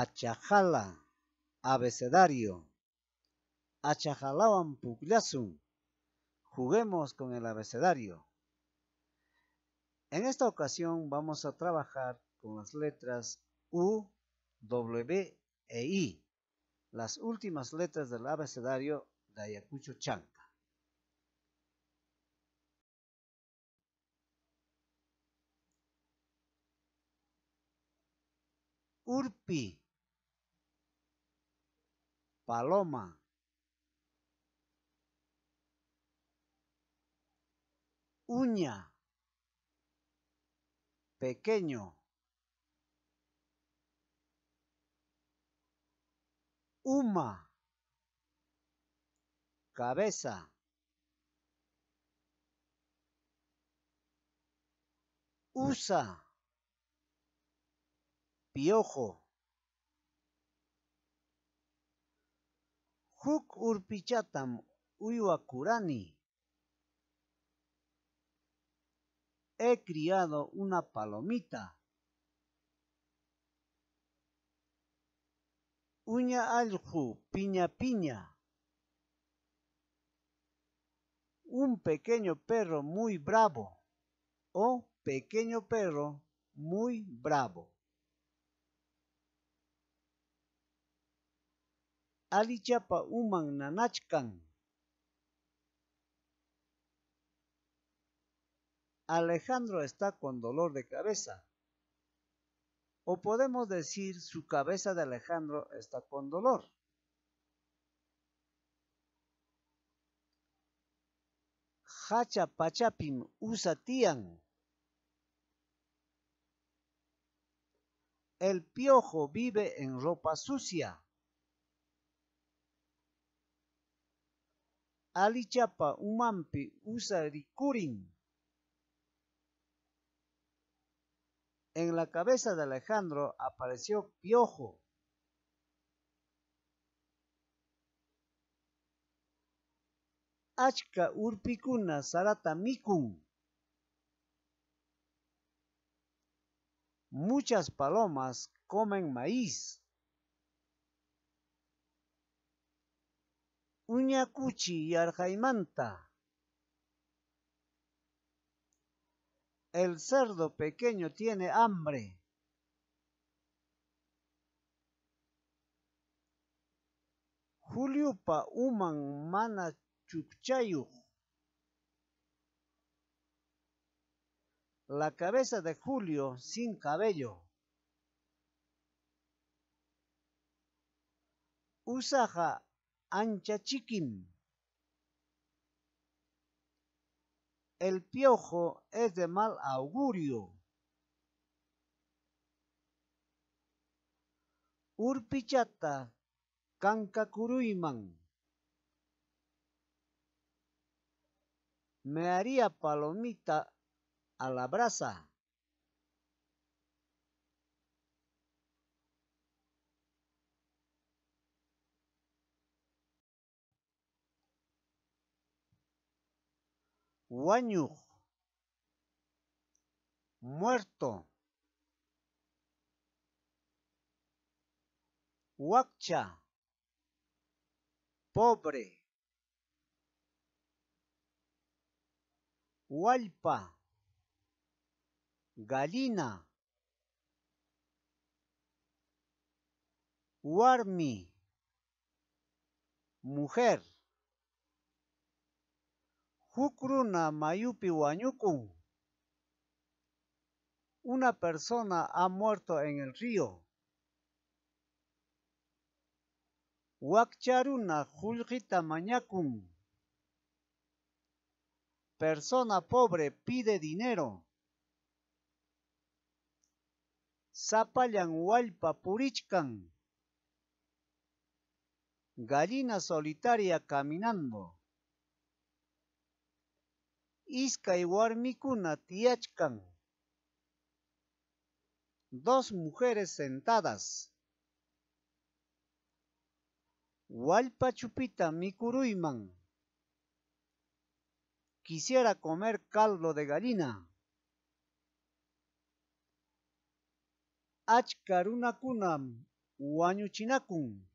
Achakhala, abecedario. Achahalawan pukllasun. Juguemos con el abecedario. En esta ocasión vamos a trabajar con las letras U, W e I, las últimas letras del abecedario de Ayacucho Chanka. Urpi, paloma. Uña, pequeño. Uma, cabeza. Usa, piojo. Huk urpichatam uywakurani. He criado una palomita. Uña allqu piña piña. Un pequeño perro muy bravo o pequeño perro muy bravo. Alichapa uman nanachkan. Alejandro está con dolor de cabeza. O podemos decir su cabeza de Alejandro está con dolor. Hacha pachapim usa tiyan. El piojo vive en ropa sucia. Alichapa umanpi usa rikurin. En la cabeza de Alejandro apareció piojo. Achka urpikuna sarata mikun. Muchas palomas comen maíz. Uña kuchi yarqaymanta. El cerdo pequeño tiene hambre. Juliopa uman mana chukchayuq. La cabeza de Julio sin cabello. Usaqa ancha chikim. El piojo es de mal augurio. Urpichata kankakuruyman. Me haría palomita a la brasa. Wañuq, muerto. Wakcha, pobre. Wallpa, gallina. Warmi, mujer. Huk runa mayupi wañukun. Una persona ha muerto en el río. Wakcha runa qullqita mañakun. Persona pobre pide dinero. Sapallan wallpa purichkan. Gallina solitaria caminando. Iskay warmikuna tiyachkan. Dos mujeres sentadas. Wallpa chupita mikuruyman. Quisiera comer caldo de gallina. Achka runakunam wañuchinakun.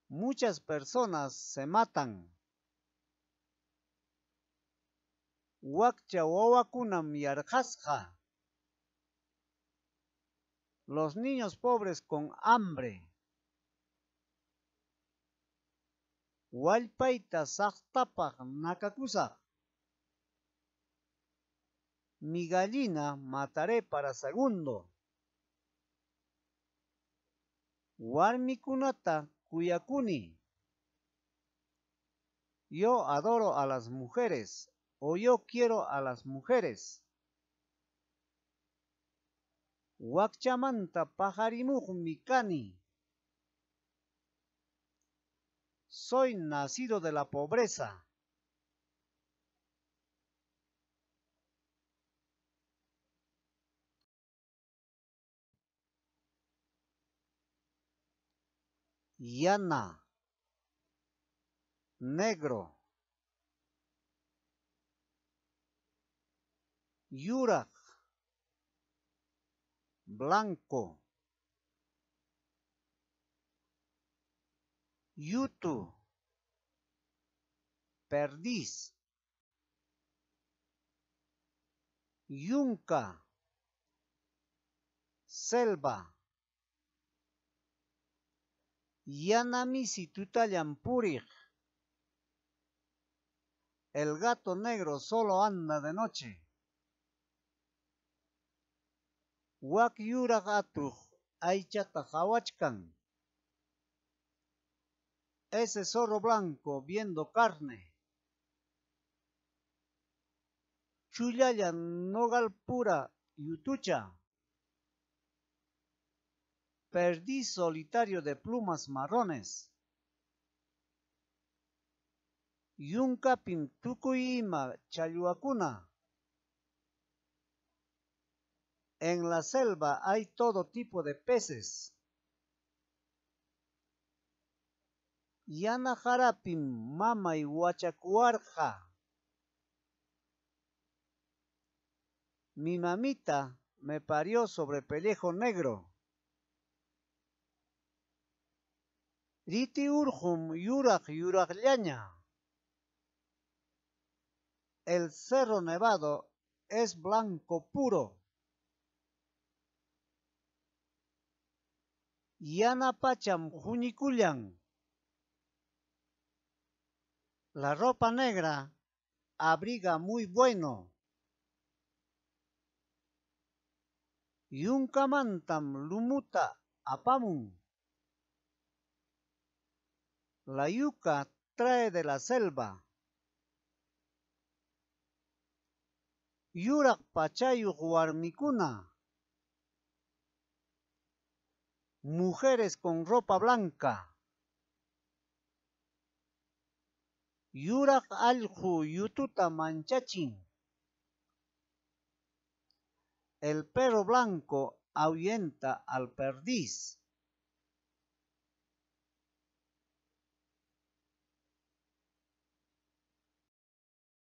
Muchas personas se matan. Wakcha wawakunam yarqasqa. Los niños pobres con hambre. Wallpayta saqtapaq nakakusaq. Mi gallina mataré para segundo. Warmikunata kuyakuni. Yo adoro a las mujeres o yo quiero a las mujeres. Wakchamanta paqarimuqmi kani. Soy nacido de la pobreza. Yana, negro. Yuraq, blanco. Yutu, perdiz. Yunka, selva. Yana misi tutallam puriq. El gato negro solo anda de noche. Wak yuraq atuq aychata qawachkan. Ese zorro blanco viendo carne. Chullalla nogal pura yutucha. Perdiz solitario de plumas marrones. Yunkapim tukuy ima challwakuna. En la selva hay todo tipo de peces. Yana qarapim mamay wachakuwarqa. Mi mamita me parió sobre pellejo negro. Riti urqum yuraq yuraqllaña. El cerro nevado es blanco puro. Yana pacham huñikullan. La ropa negra abriga muy bueno. Yunkamantam lumuta apamun. La yuca trae de la selva. Yuraq pachayuq warmikuna. Mujeres con ropa blanca. Yuraq allqu yututa manchachin. El perro blanco ahuyenta al perdiz.